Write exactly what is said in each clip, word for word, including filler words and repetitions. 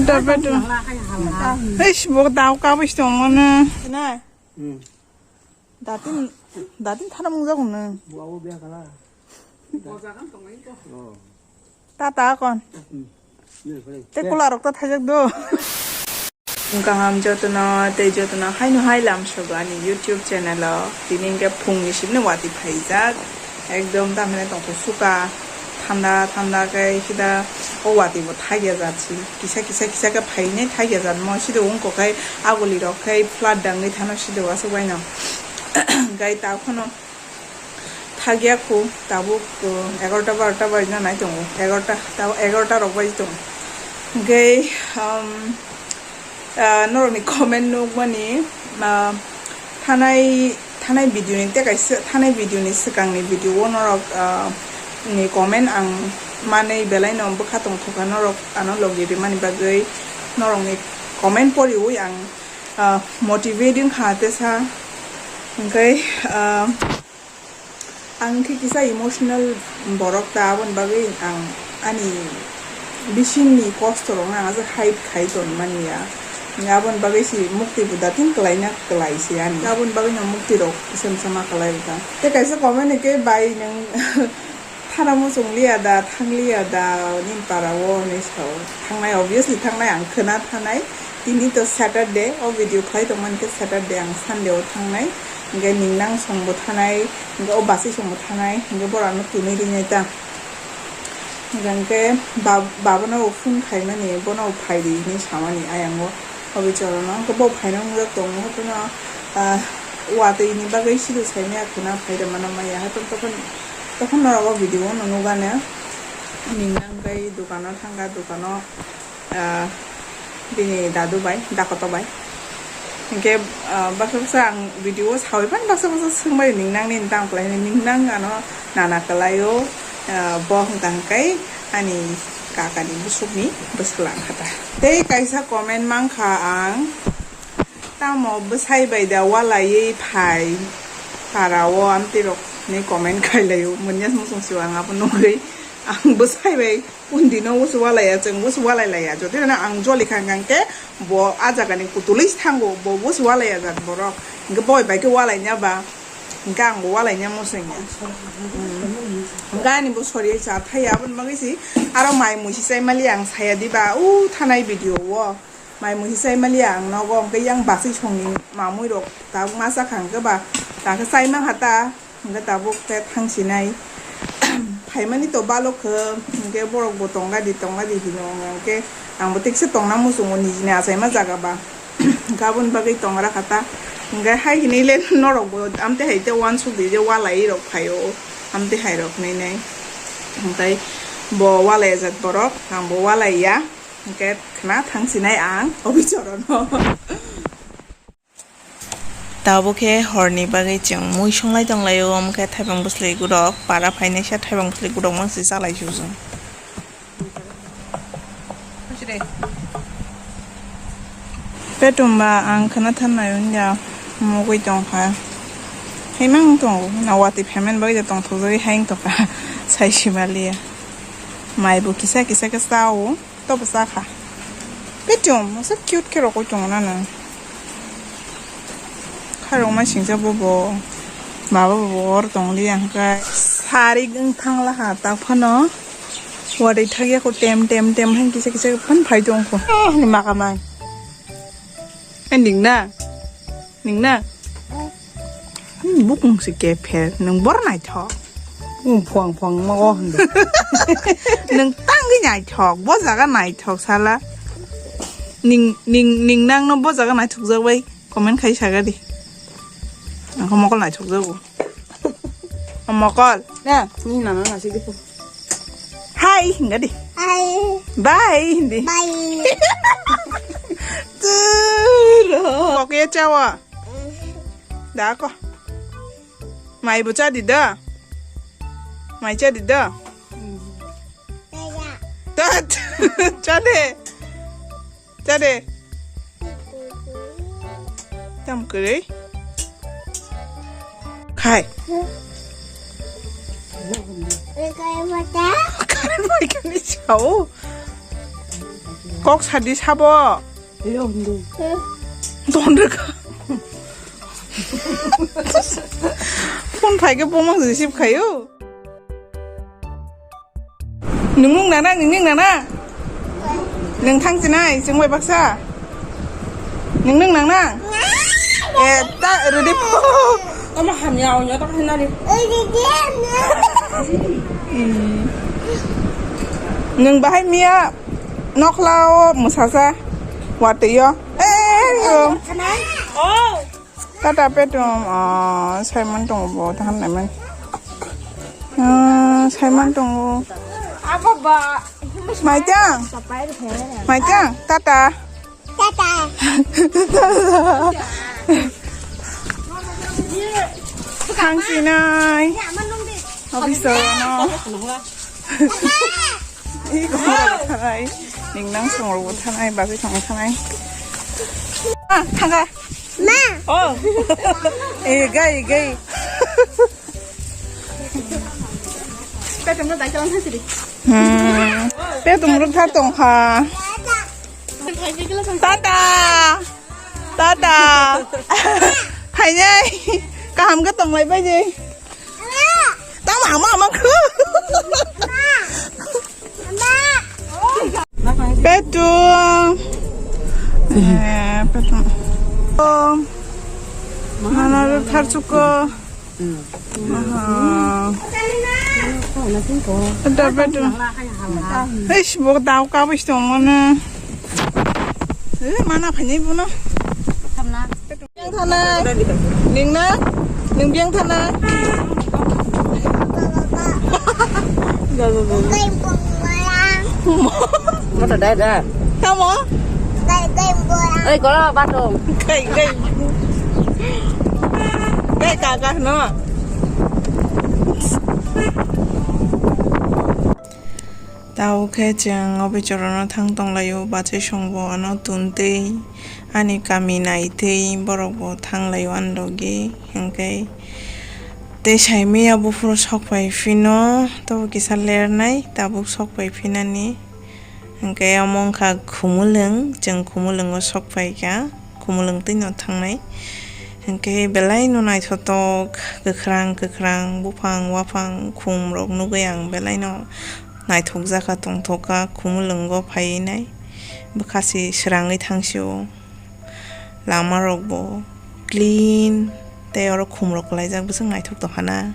Tar bedroom. Eish, bo dao kabui tongo na. Na. Hmm. Datin, datin thana mung jago na. Bo abo biya kala. Oh. Ta ta kon. Hmm. Ni kore. Te kula rok ta thajak do. Kaham jotono tei jotono haino hai lamsogo ani YouTube channel o. Tini hwnkhe phungni sibini watwi phaijak. Ekdom tamhinai tongthok suka, thanda thanda khe sida o watwi bo thagya jat si. Kisa kisa kisa khe phainai thagya jat mo. Sido wngkok khai aguli rok khai flood dangwi thano sido aswk baino. Gai ta phano thagya khu tabuk, uh, egarota barota baina nai tongo. Egarota, ta egarota rok bai tongo. Hwnkhe, um, ah, norokni comment nukmani, ah, thanai, thanai video ni tei kaisa thanai video ni swkangni video o norok, ah, ni comment ang manwi belai no bwkha tongthokha norok ano logi rimani bagwi norokni comment poriwi ang, ah, motivate wngkha tesa hwnkhe, ah, Ang khe kisa emotional borok ta, aboni bagwi ang ani bisingni kosto rokno ang aswk hide khai tongmani ya. Aboni bagwi se mukti bo datin kwlaina kwlai se ani. Aboni bagwi no mukti rok kisa misa ma kwlai ta. Tei kaisa comment hwnkhe, "Bai nwng thana muchung liya da, thang liya da, nini para o?" hinwi sao. Thangnai, obviously thangnai, ang khwna thanai. Tini to Saturday, o video khlai tongmani khe Saturday, ang Sunday o thangnai. Hingke ningnang songbo thanai, hingke o basai songbo thanai, hingke borok ano tunui rinai ta. Hingke bab-, babono bo phone khaimani, bono bo phaidi hinui samani ayang o, obichorono. Hingke bo phaina wngjak tongo, hwnkhe no, ah, watwi ni bagwi sidu saimaya khwna phaida mana maya, hai tong tokon, tokon norok o video o no nukgana. Ningnang bai dukano thangkha, dukano ah, bini dadu bai, dakoto bai. Hingke, ah, baksa baksa ang video o sawi pan baksa baksa swngbai ningnang nini tang kwlai hinui ningnang ano nana kwlai o, ah, bo hwnkha hwnkhe ani kaka ni busuk ni bwswlang kha ta. Tei kaisa comment mankha ang, tamo bwsai bai da walaiwi phai para o amtwi rok hinui comment khailai o, munya muchung si o ang abo nugwi ang bwsai bai. Undi no usu walai ya, chwng usu walai lai ya. Jotoni no ang joli kha hwnkhe bo a jaga ni kutulwi se thango, bo usu walai ya jat borok. Hwnkhe boi bai khe walai ya ba, hwnkhe ang bo walai ya muchung ya. Hwnkhe ani bo sori cha thai ya, aboni bagwi se aro mai mui se chai mali ang saya diba, u thanai video o. Mai mui se chai mali ang nogo, hwnkhe yang basai song ni mamui rok tabuk ma cha kha hwnkhe ba, ta khe chai ma kha ta. Hingke tabuk khe thangsinai. Phaimani to balok khe, hingke borok bo tongla di, tongla di hino, hingke ang bo tekse tongna muchungo nijini achaima jaga ba. Hingke aboni bagwi tongra kha ta. Hingke hai hinui le norok bo amte hai te uansuk di je walai rok phaio, amte hai rok hinui nai. Hingke bo walai jat borok, ang bo walai ya. Hingke khna thangsinai ang obichorono. Tabuk khe horni bagwi chwng mui songlai tonglaio, omo khe thaibang bwsli gurok para phainaisa thaibang bwsli gurok mangsi chalai su chwng. Petum ba ang khwna thangnai wngya mugwi tongkha. Haimang tongo na watwi phaimani bagwi tongthokjagwi hai wng tongkha sai simaliya. Mai bo kisa kisa khe chao. Tobo chakha. Petum, masa cute khe rokoi tongo na nwng. Kharokma singsa bobo. Mabo bobo or tongli ang khe. Sarik wng thangla ha ta phano. Watwi thagya kho tem tem tem hai kisa kisa phan phai tong kho. Ah, ni maka mai. Ending na. Ning na? Hmm, bukung se kepher, nung bor naithok. Bukung phuang phuang ma o hwndu. Nung tangwi naithok, bo jaga naithok sala. Ning, ning, ning nang no bo jaga naithok jak bai comment khai saga di. Ang kho mokol naithok jago. Mokol. Na, ni nana na sigi po. Hai, hinga di. Hai. Bye, hindi. Bye. Turo. Kok ya cawa. Da ko. Mai bo cha di da. Mai cha di da. Tat. Cha de. Cha de. Tam kwrwi. Khai. Current bai kani chao. Kok sadi sabo. Hello, Hindu. Don rwkha. Phone phaikhe bomang receive khaio. Nung nung nana, nung nung nana. Nung thang chinai, chwng bai baksa. Nung nung nana. Eh, ta rwdi. Tamo hamya, onya ta hinari. Nung bahai miya nokla o mwsasa. Watwi o. Eh, eh, eh, oh. Tata petum, ah, Simon tongo bo, tahan naiman. Ah, Simon tongo. Abo ba. Maitang. Maitang, tata. Tata. Thang sinai. Office o no. Ih, kok rok thanai. Ning nang song rok thanai, bagwi song thanai. Ah, thanga. Ma. Oh. Eh, gai, gai. Petum no dai kalang thang sidi. Hmm. Petum rok thar tong kha. Tata. Tata. Phainai. Kaham khe tong lai bai je. Tamo ama ama khu. Petu. Eh, petu. Oh. Mana ro thar chuko. Aha. Petu, petu. Eish, bo dao ka bo tong mana. Eh, mana phani bo no. Biang thanai. Ning na? Ning biang thanai. Motor dai da. Tamo? Oi, kola batung. Kai, kai. Kai kaka no. Tao khe chwng obichorono thang tonglaio, bachai songbo ano tuntwi ani kami naitwi borokbo thanglaio ani logi. Hinkhe tei saimaya buphuru sokpai phino tobo kisa lernai tabuk sokpai phinani. Hinkhe omo wngkha Khumulwng, chwng Khumulwngo sokpaikha. Khumulwng twino thangnai. Hinkhe belaino naithotok, kwkhwrang kwkhwrang buphang waphang khum rok nugwi ang belaino naithokjakha, tongthokha, Khumulwngo phaiwi nai bwkha se swrangwi thangsio. Lama rokbo clean tei oro khum rok kwlaijak, bwswk naithok tongkha na.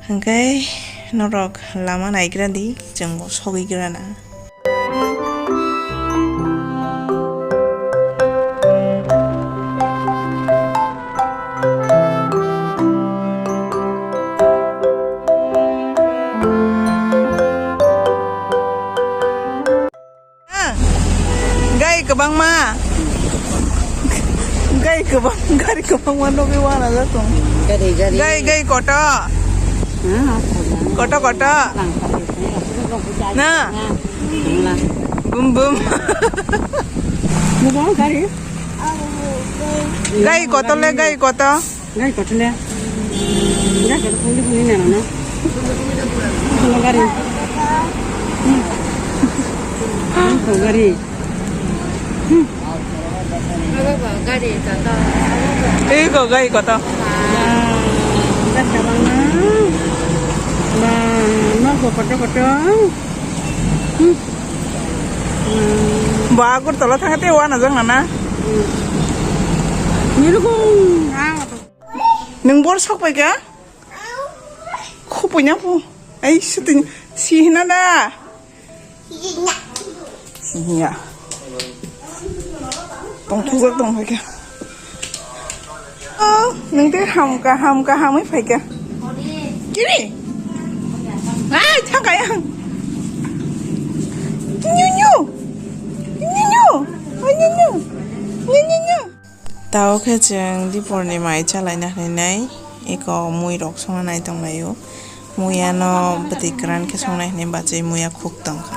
Hinkhe norok lama naigra di, chwngbo sogwi gra na. Ah, gai kwbangma. Gai kwbang, gari kwbangma nugwi wana jatung. Gari, gari. Gai, gai koto. Ah, koto, koto. Lang, lang. Na. Lang. Bum, bum. Nugwi gari. Gai koto le, gai koto. Gai koto le. Gai koto phungdi phungdi nana na. Kono gari. Hmm. Kono gari. Hmm. Abo ba gari koto. Ego gai koto. Ba, gai koto na. Ba, nogo koto koto. Hmm. Hmm. Ba, Agartala thangkhe tei wana jak nana. Hmm. Nirukung. Ah. Nwng bor sok pai kha? Khupui na phu. Ai, sitini, si hina da. Si hiya. Tong thujak tong pai kha. Oh, nwng tei ham kha, ham kha, hamwi phai kha. Kiri? Ai, thang kha yang. Nyu, nyu. Nyu, nyu. Ai, nyu, nyu. Nyu, nyu, nyu. Tao khe chwng diporni mai chalaina hwnwi nai, eko mui rok songna nai tong laio. Mui ano bwtwi kwran khe songnai hwnwi bachwi mui a khuk tong kha.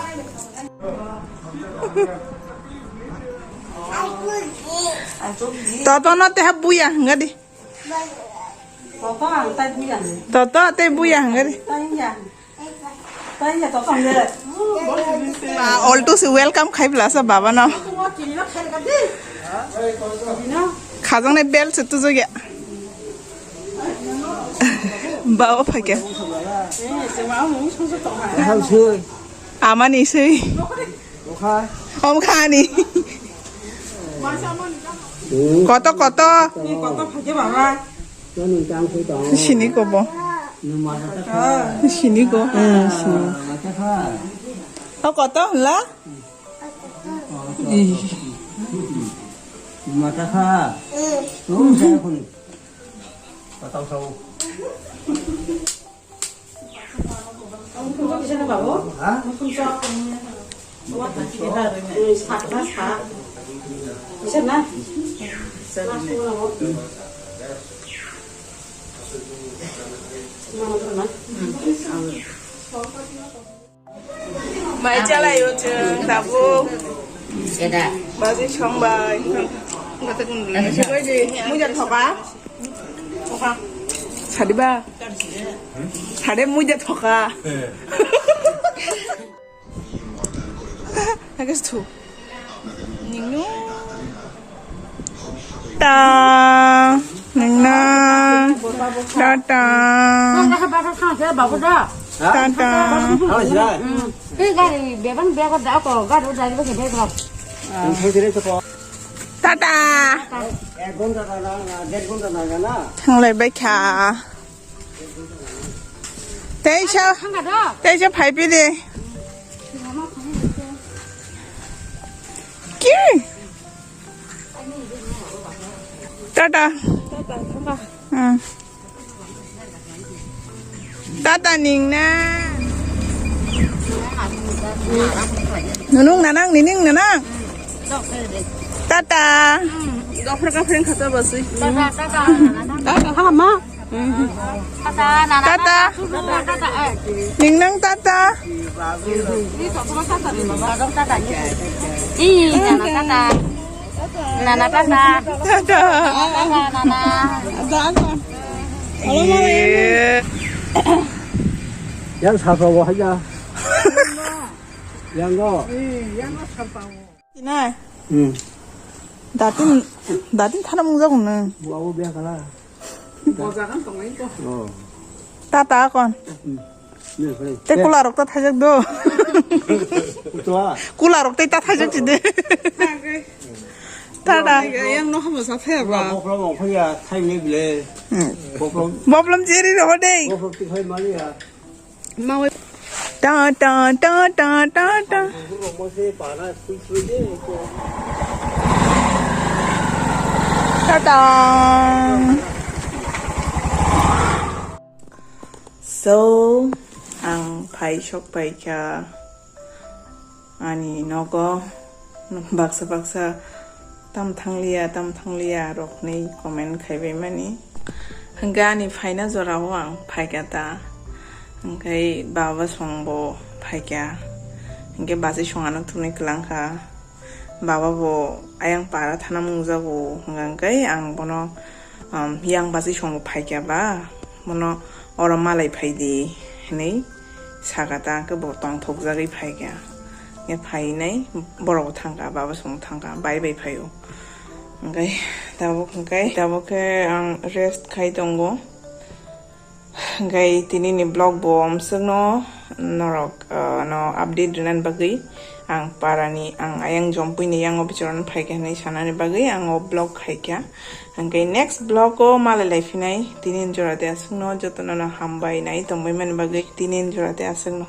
Toto no teha buya hwnga di. Toto ang tai buya. Toto tei buya hwnga di. Tai ya. Alto se welcome khai blasa baba no. Khajang nai bel se tu joge. Baba phake. Amani sei. Om khani. Koto, koto. Sini ko bo. Sini ko. Hmm, sini. O koto la? Ih. Mai chalai o chwng tabuk. Bajwi songbai. Muja thoka. Sadi ba. Sade muja thoka. Hagas thu. Ningno. Ta. Ningna. Tata. Tata. Tei gari bebang bego da ko gari udah bego bego. Tata. Thanglai bai kha. Teisa, teisa phai pide. Ki? Tata. Hmm. Tata ningna. Nunung nanang, nining nanang. Tata. Gopher gopher khata basi. Tata, ha, ma. Tata, nana, tata. Tata, tata, eh. Ningnang tata. Ini tata, tata, tata. Ih, nana, tata. Nana, tata. Tata. Tata, nana. Tata. Iya. Yang sapa wahai ya? Yang go. Ina. Hmm. Datin, datin thana mungjago nung. Bo abo biya kala. Bojagan tongo ito. Oh. Tata kon. Hmm. Ni kore. Te kula rok ta thaijak do. Kutla. Kula rok te ta thaijak si de. Tata. Yang no hamo sa thaya ba. Boplom ongkhoya thai ni bile. Hmm. Boplom. Boplom jeri ro de. Boplom ti thai mali ya. Mawi. Ta, ta, ta, ta, ta, ta. Ta, ta. So, ang phai sok pai kha. Ani nogo baksa baksa tam thangliya, tam thangliya rokni comment khaibai mani. Hwnkhe ani phaina jorao ang phaikha ta. Hwnkhe baba songbo phaikha. Hwnkhe bachai song ano thumwi kwlangkha. Baba bo ayang para thana mungjago hwnkhe ang bono, um, yang bachai songbo phaikha ba, bono oro malai phaidi hinwi sakha ta, hwnkhe bo tongthokjagwi phaikha. Hwnkhe phainai borok bo thangkha, baba song thangkha, bai bai phaio. Hwnkhe tabuk hwnkhe, tabuk khe ang rest khai tongo. Hwnkhe tini ni vlog bo amswkno norok, ah, no update rwnani bagwi ang parani, ang ayang Jompui ni yango bichorani phaikha hinwi sanani bagwi ang o vlog khaikha. Hwnkhe next vlog o malai lai phinai. Tini ni jora tei aswkno jotono no hambai nai tongbai mani bagwi tini ni jora tei aswkno.